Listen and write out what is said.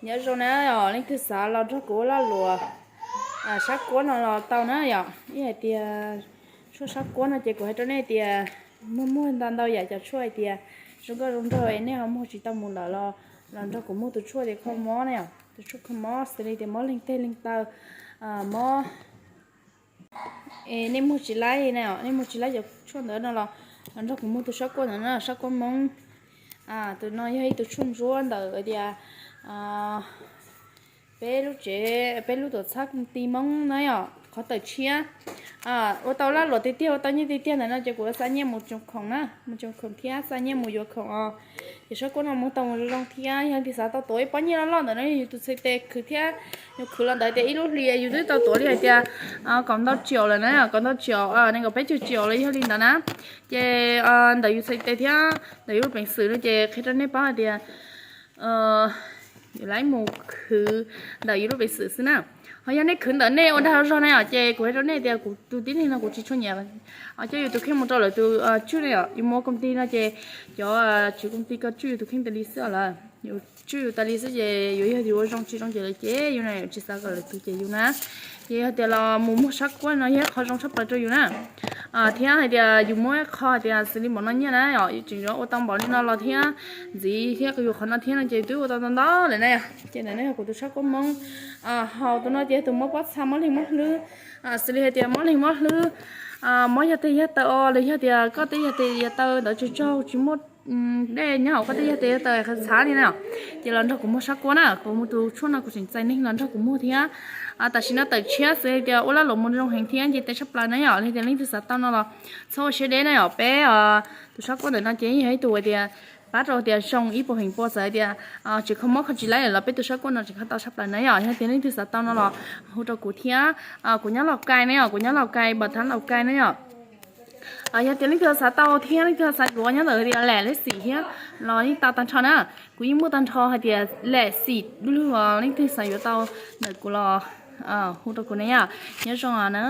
Nyob zoo na yom, leej twg xav los nrog kuv ua lag luam sab kuab no los tau na yom. Ib hais tias tshuaj sab kuab no ces kuv hais rau nej tias muaj muaj ntau ntau yam cov tshuaj hais tias zoo nkauj zoo nraug es nej ho muag tsis tau mus lawm los los nrog kuv muag tus tshuaj tias kho mob na yom, tus tshuaj kho mob xws li tias mob leeg teg leeg taw, mob es nej muag tsis laib na, nej muag tsis laib cov tshuaj ntawd no los los nrog kuv muag tus sab kuab ntawd na, sab kuab Hmoob. Tus no yog ib tug tshuaj ntsuab ntawm tias peb lub tsev, peb lub tuam txhab koom ti Hmoob na yom, qhov tawm tshiab. Ua tau lag luam tiag tiag, ua tau nyiaj tiag tiag ntawm no ces kuv xa nyiaj mus tsoom khoom na, mus tsoom khoom thiab xa nyiaj mus yuav khoom os. Ces sab kuab no muag tau mus zoo zoo thiab yog leej twg xav tau tuav ib pob nyiaj loj loj ntawm no yog yus tus txhais tes khwv thiab, yus khwv los ntawd tias ib lub hlis yus twb tau tuav li hais tias kaum ntau triệu lawm na, kaum ntau triệu, nees nkaum peb caug triệu los yog li ntawd na. Ces ntawm yus txhais tes thiab ntawm yus lub peev xwm no ces qhia rau nej paub hais tias yus laib mus khwv ntawm yus lub peev xwm xwb na. Ho yog nej khwv ntawm nej ua dag zog na yom, ces kuv hais rau nej tias kuv tus tib neeg no kuv tsis tshua nyiam coj yus tus kheej mus rau lawv tus tswj na yom. Yus mus ua koom ti no ces cov tswv koom ti ko tswj yus tus kheej tas li xwb lawm, yus tswj yus tas li xwb ces yuav yog yus ua zoo tsis zoo ces lawv cem yus na, yus tsis xav kom lawv tus cem yus na. Ces yog tias los mus muag sab kuab no yog ib qho zoo tshaj plaws rau yus na. Thiab hais tias yus muab ib qho hais tias xws li npaum no nyiaj na yom, yus tseem yuav ua tau npaum li no los thiab ntxiv thiab yus qhov no thiab no ces twb ua tau ntau ntau lawm na yom. Ces ntawm no yog kuv tus sab kuab Hmoob. Hos tus no ces tus mob pob txha mob leeg mob hlwb, xws li hais tias mob leeg mob hlwb, mob yog tes yog taw os, los yog tias koj tej yog tes yog taw ntawd tsaug tsaug tsis muaj dej nyob hauv koj tej yog tes yog taw qhov txhav li na yom, ces los nrog kuv muag sab kuab na, kuv muag tus tshuaj no kuv tseem txais neeg los nrog kuv muag thiab. Tam sim no tawm tshiab xws li tias ua lag luam mus zoo heev thiab nce tes tshaj plaws na yom, los tias leej twg xav tau no los txhob ua siab deb na yom, peb tus sab kuab ntawm no ces yog ib tug hais tias pab rau tias zoo ib puas feem pua, txawm tias tsis kho mob kho tsis laib los peb tus sab kuab no tseem kho tau tshaj plaws na yom. Yog tias leej twg xav tau no los hu rau kuv thiab. Kuv nyob Laus Kais na yom, kuv nyob Laus Kais, npam thab Laus Kais na yom. Yog tias leej twg xav tau thiab leej twg xav yuav nyob ntawm tias lem leb xim thiab los yeej tau tag nrho na. Kuv yeej muaj tag nrho hais tias lem xim du lug, leej twg xav yuav tau ntawm kuv los hu rau kuv na yom. Nyob zoo na.